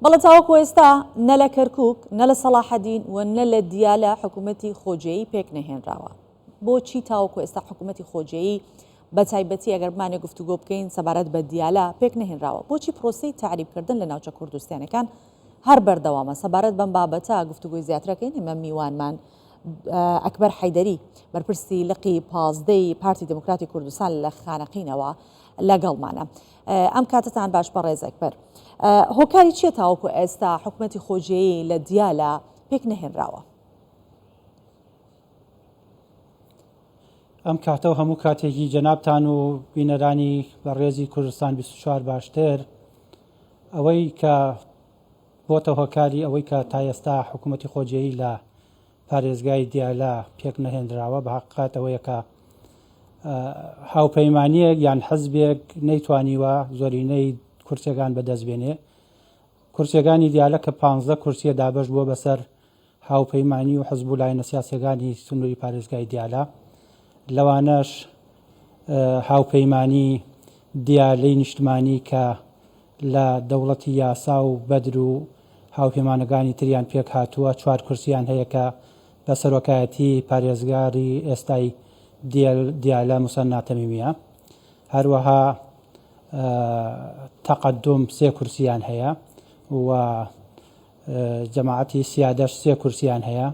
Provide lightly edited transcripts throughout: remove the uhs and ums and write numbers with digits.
بەڵێ تاوەکو ئێستا نە لە کەرکوک، نە لە سەڵاحەدین و نە لە دیالە حکوومەتی خۆجێیی پێک نەهێنراوە. بۆچی تاوەکو ئێستا حکوومەتی خۆجێیی بە تایبەتی ئەگەر بمانێ گفتوگۆ بکەین سەبارەت بە دیالە پێک نەهێنراوە؟ بۆچی پرۆسەی تەعریبکردن لە ناوچە کوردستانەکان هەر بەردەوامە؟ سەبارەت بەم بابەتە گفتوگۆی زیاترەکەین ئێمە میوانمان ئەکبەر حەیدەری بەرپرسی لقی پازدەی پارتی دموکراتی کوردستان لە خانەقینەوە لەگەڵمانە. ئەم کاتەتان باش بەڕێز ئەکبەر. هۆکاری چییە تاوەکو ئێستا حکومەتی خۆجێیی لە دیالە پێک نەهێنراوە؟ ئەم کاتە و هەموو کاتێکی جەنابتان و بینەرانی بەڕێزی کوردستان 24 باشتر ئەوەی کە بۆتە هۆکاری ئەوەی کە تا ئێستا حکوومەتی خۆجێیی لە پارێزگای دیالە پێک نەهێنراوە بە حەقیقەت ئەوەیە کە هاوپەیمانیەک یان حزبێک نەیتوانیوە زۆرینەی کورسیەکان بەدەست بێنێ کورسیەکانی دیالە کە 15 کورسیە دابەش بووە بەسەر هاوپەیمانی و حزب و لایەنە سیاسیەکانی سنووری پارێزگای دیالە لەوانەش هاوپەیمانی دیالەی نیشتمانی کە لە دەوڵەتی یاسا و بەدر و هاوپەیمانەکانی تریان پێکهاتووە، چوار کورسییان هەیە کە بە سەرۆکایەتی پارێزگاری ئێستای دیالە موسەننا تەمیمییە. هەروەها تەقەدوم سێ کورسییان هەیە و جەماعەتی سیادەش سێ کورسییان هەیە.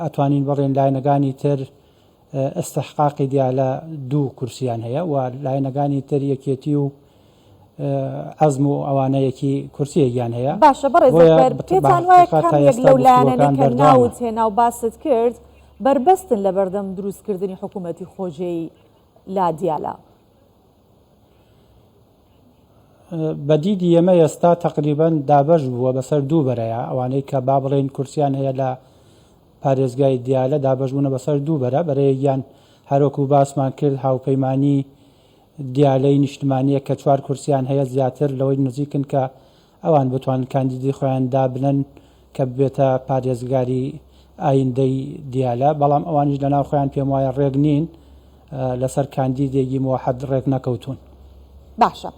ئەتوانین بڵێن لایەنەکانی تر ئیستحقاقی دیالە دوو کورسیان هەیە و لایەنەکانی تر یەکێتی و عەزم و ئەوانە یەکی کورسیەکیان هەیە. باشە بەڕێز بۆیە ئەکبەر بە پێتان وایە حەقیقەت کام تا یەک ئێستا لەو لایەنانەی گفتوگۆکان کە بەردەوامە. ناوت هێنا و باست کرد بەربەستن لەبەردەم دروستکردنی حکوومەتی خۆجێی لە دیالە؟ بە دیدی ئێمە ئێستا تەقریبەن دابەش بووە بەسەر دوو بەرەیە ئەوانەی کە با بڵێین کورسیان هەیە لە پارێزگای دیالە دابەشبوونە بەسەر دوو بەرە، بەرەیەکیان هەروەکو باسمان کرد هاوپەیمانی دیالەی نیشتمانییە کە چوار کورسیان هەیە زیاتر لەوەی نزیکن کە ئەوان بتوانن کاندیدی خۆیان دابنەن کە ببێتە پارێزگاری ئایندەی دیالە، بەڵام ئەوانیش لەناو خۆیان پێموایە ڕێک نین لەسەر کاندیدێکی موحەد ڕێک نەکەوتوون. باشە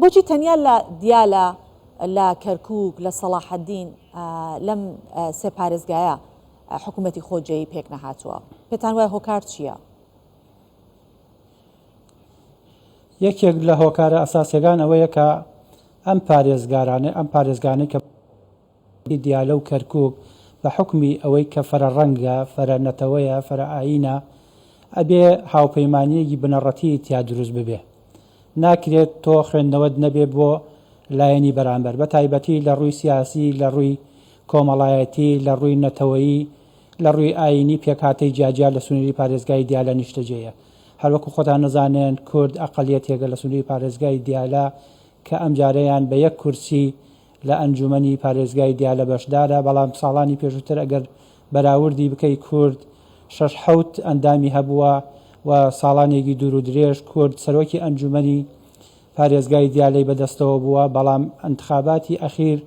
بۆچی تەنیا لە دیالە لە کەرکووک، لە سەڵاحەدین، لەم سێ پارێزگایە حکوومەتی خۆجێیی پێک نەهاتووە؟ پێتان وایە هۆکار چییە؟ یەکێک لە هۆکارە ئەساسیەکان ئەوەیە کە ئەم پارێزگارانە ئەم پارێزگانەی کە دیالە و کەرکووک بە حوکمی ئەوەی کە فەرە ڕەنگە، فەرە نەتەوەیە، فەرە ئایینە، ئەبێ هاوپەیمانییەکی بنەڕەتیی تیا دروست ببێ. ناکرێت تۆ خوێندنەوەت نەبێ بۆ لایەنی بەرامبەر، بە تایبەتی لە ڕووی سیاسی، لە ڕووی کۆمەڵایەتی، لە ڕووی نەتەوەیی، لە ڕووی ئایینی پێکهاتەی جیاجیا لە سنووری پارێزگای دیالە نیشتەجێیە. هەروەکو خۆتان نەزانن کورد ئەقەلیەتێکە لە سنووری پارێزگای دیالە کە ئەمجارەیان بە یەک کورسی لە ئەنجومەنی پارێزگای دیالە بەشدارە، بەڵام ساڵانی پێشووتر ئەگەر بەراوردی بکەی کورد شەش حەوت ئەندامی هەبووە و ساڵانێکی دوور و درێژ کورد سەرۆکی ئەنجومەنی پارێزگای دیالەی بەدەستەوە بووە، بەڵام ئەنتخاباتی ئەخیر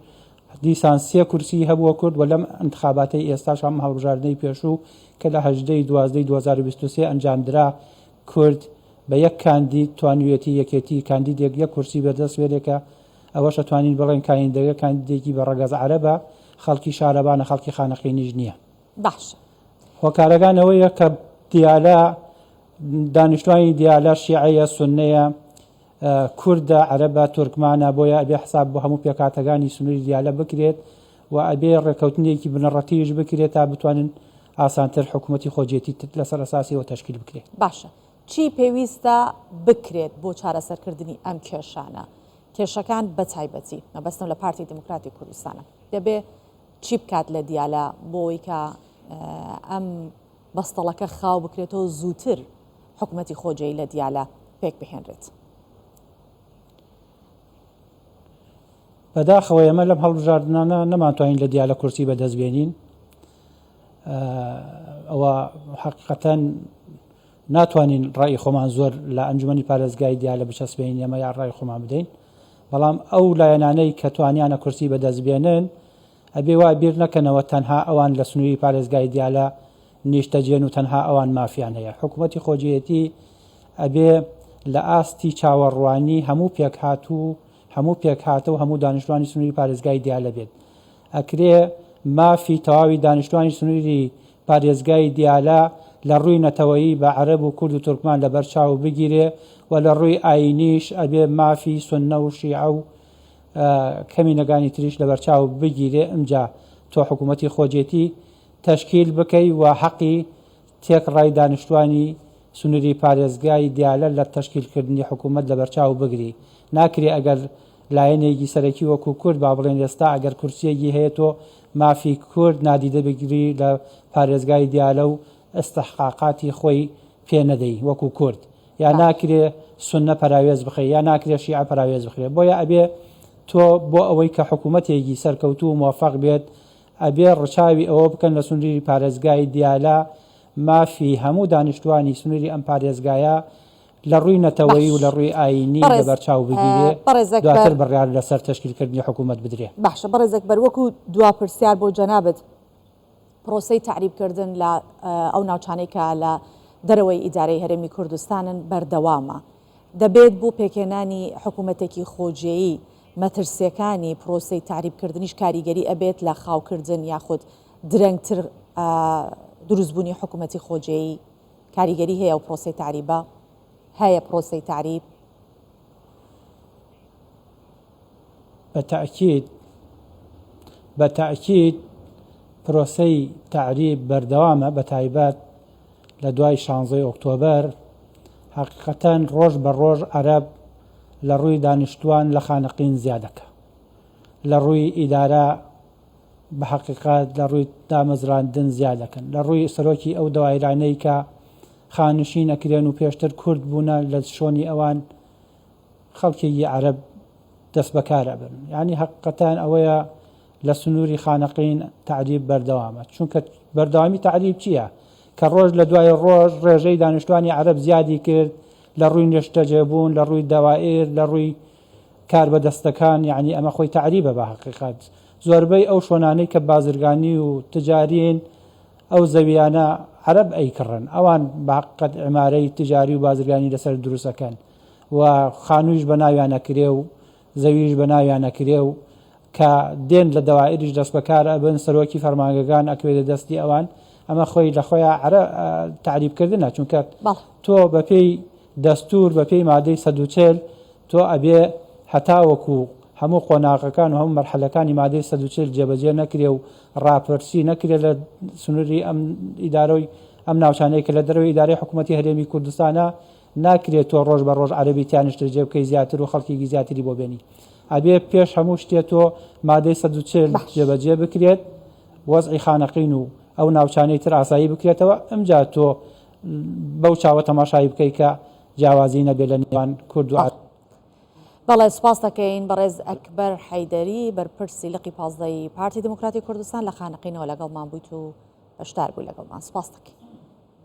دیسان سێ کورسی هەبووە کورد و لەم ئەنتخاباتەی ئێستاش هەم هەڵبژاردنەی پێشوو کە لە 18 ی 12 ی 2023 ئەنجامدرا کورد بە یەک کاندید توانیویەتی یەکێتی کاندیدێک یەک کورسی بەدەست بێنێ کە ئەوەش ئەتوانین بڵێین کاندیدەکە کاندیدێکی بە ڕەگەز عەرەبە، خەڵکی شارەبانە، خەڵکی خانەقینیش نییە. باشە. هۆکارەکان ئەوەیە کە دیالە دانیشتوانی دیالە شیعەیە، سوننەیە، کوردە، عەرەبە، تورکمانە، بۆیە ئەبێ حساب بۆ هەموو پێکهاتەکانی سنووری دیالە بکرێت و ئەبێ ڕێککەوتنێکی بنەڕەتیش بکرێت تا بتوانن ئاسانتر حکوومەتی خۆجێتی لەسەر ئەساسی ئەوە تەشکیل بکرێت. باشە چی پێویستە بکرێت بۆ چارەسەرکردنی ئەم کێشانە؟ کێشەکان بەتایبەتی مەبەستم لە پارتی دیموکراتی کوردستانە دەبێ چی بکات لە دیالە بۆ ئەوەی کە ئەم بەستەڵەکە خاو بکرێتەوە زووتر حکوومەتی خۆجێی لە دیالە پێک بهێنرێت؟ بەداخەوە ئێمە لەم هەڵبژاردنانە نەمانتوانین لە دیالە کورسی بەدەست بێنین ئەوە حقیقەتەن ناتوانین ڕای خۆمان زۆر لە ئەنجومەنی پارێزگای دیالە بچەسپێنین ئێمە یا ڕای خۆمان بدەین بەڵام ئەو لایەنانەی کە توانیانە کورسی بەدەست بێنن ئەبێ وا بیر نەکەنەوە تەنها ئەوان لە سنووری پارێزگای دیالە نیشتەجێن و تەنها ئەوان مافیان هەیە حکوومەتی خۆجێیەتی ئەبێ لە ئاستی چاوەڕوانی هەموو پێکهات و. هەموو پێکهاتە و هەموو دانیشتوانی سنووری پارێزگای دیالە بێت. ئەکرێ مافی تەواوی دانیشتوانی سنووری پارێزگای دیالە لە ڕووی نەتەوەیی بە عەرەب و کورد و تورکمان لەبەر چاو بگیرێ و لە ڕووی ئایینیش ئەبێ مافی سوننە و شیعە و کەمینەگانی تریش لەبەرچاو بگیرێ ئمجا تۆ حکوومەتی خۆجێتی تەشکیل بکەی و حەقی تێکڕای دانیشتوانی سنوری پارێزگای دیالە لە تەشکیل کردنی حکوومەت لەبەرچاو بگری. ناکرێ ئەگەر لایەنێکی سەرەکی وەکوو کورد با بڵێن ئێستا ئەگەر کورسیەکی هەیە تۆ مافی کورد نادیدە بگری لە پارێزگای دیالە و ئستحقاقاتی خۆی پێ نەدەی وەکوو کورد یا ناکرێ سوننە پەراوێز بخەی یا ناکرێ شیعە پەراوێز بخرێ بۆیە ئەبێ تۆ بۆ ئەوەی کە حکوومەتێکی سەرکەوتوو و مۆفەق بێت ئەبێ ڕچاوی ئەوە بکەن لە سنووری پارێزگای دیالە مافی هەموو دانیشتوانی سنووری ئەم پارێزگایە لە ڕووی نەتەوەیی و باش لە ڕووی ئایینی بەڕێز لەبەرچاو بگیرێ بەڕێز ئەکبەر دواتر بڕیار لەسەر تەشکیلکردنی حکوومەت بدرێ. باشە بەڕێز ئەکبەر وەکو دوا پرسیار بۆ جەنابت پرۆسەی تەعریبکردن لە ئەو ناوچانەی کە لە دەرەوەی ئیدارەی هەرێمی کوردستانن بەردەوامە دەبێت بۆ پێکهێنانی حکوومەتێکی خۆجێیی مەترسیەکانی پرۆسەی تەعریبکردنیش کاریگەری ئەبێت لە خاوکردن یاخود درەنگتر دروستبوونی حکوومەتی خۆجێیی کاریگەری هەیە ئەو پرۆسەی تەعریبە هەیە پرۆسەی تەعریب؟ بە تەئکید بە تەئکید پرۆسەی تەعریب بەردەوامە بە تایبەت لە دوای شانزەی ئۆکتۆبەر حەقیقەتەن ڕۆژ بە ڕۆژ عەرەب لە ڕووی دانیشتوان لە خانەقین زیادەکە لە ڕووی ئیدارە بە حەقیقەت لە ڕووی دامەزراندن زیادەکەن لە ڕووی سەرۆکی ئەو دەوایرانەی کە خانشین ئەکرێن و پێشتر کورد بوونە لە شۆنی ئەوان خەڵکێکی عەرەب دەست بەکار ئەبن یانی هەقیقەتەن ئەوەیە لە سنووری خانەقین تەعریب بەردەوامە چونکە بەردەوامی تەعریب چییە کە ڕۆژ لە دوای ڕۆژ ڕێژەی دانیشتوانی عەرەب زیادی کرد لە ڕووی نیشتەجێبوون لە ڕووی دەوائیر لە ڕووی کاربەدەستەکان یعنی ئەمە خۆی تەعریبە بە هەقیقەت زۆربەی ئەو شۆنانەی کە بازرگانی و تجارین ئەو زەویانە عەرەب ئەیکڕن ئەوان بە هەقیقەت عمارەی تجاری و بازرگانی لەسەر دروست ئەکەن و خانوویش بە ناویان ئەکرێ و زەویش بە ناویان ئەکرێ و کە دێن لە دەوائریش دەست بەکار ئەبن سەرۆکی فەرمانگەکان ئەکوێتە دەستی ئەوان ئەمە خۆی لە خۆیان عەرە تەعریب کردنە چونکە بەڵێ. تۆ بەپێی دەستور بەپێی مادەی 140 تۆ ئەبێ هەتاوەکو هەموو قۆناغەکان و هەموو مەرحەلەکانی مادەی 140 جێبەجێ نەکرێ و ڕاپرسی نەکرێ لە سنووری ئەم ئیدارەی ئەم ناوچانەی کە لە دەرەوەی ئیدارەی حکوومەتی هەرێمی کوردستانە ناکرێ تۆ ڕۆژ بە ڕۆژ عەرەبی تیا نیشتەجێ بکەی زیاتر و خەڵکێکی زیاتری بۆ بێنی ئەبێ پێش هەموو شتێ تۆ مادەی 140 باش. جێبەجێ بکرێت وەزعی خانەقین و ئەو ناوچانەی تر ئاسایی بکرێتەوە ئمجا تۆ بەو چاوە تەماشای بکەی کە جیاوازی نەبێت لە نێوان کورد و عەرەب. بەڵێ سوپاس دەکەین بەڕێز ئەکبەر حەیدەری بەرپرسی لقی پازدەی پارتی دیموکراتی کوردستان لە خانەقینەوە لەگەڵمان بوویت و بەشدار بووی لەگەڵمان سوپاس دەکەین.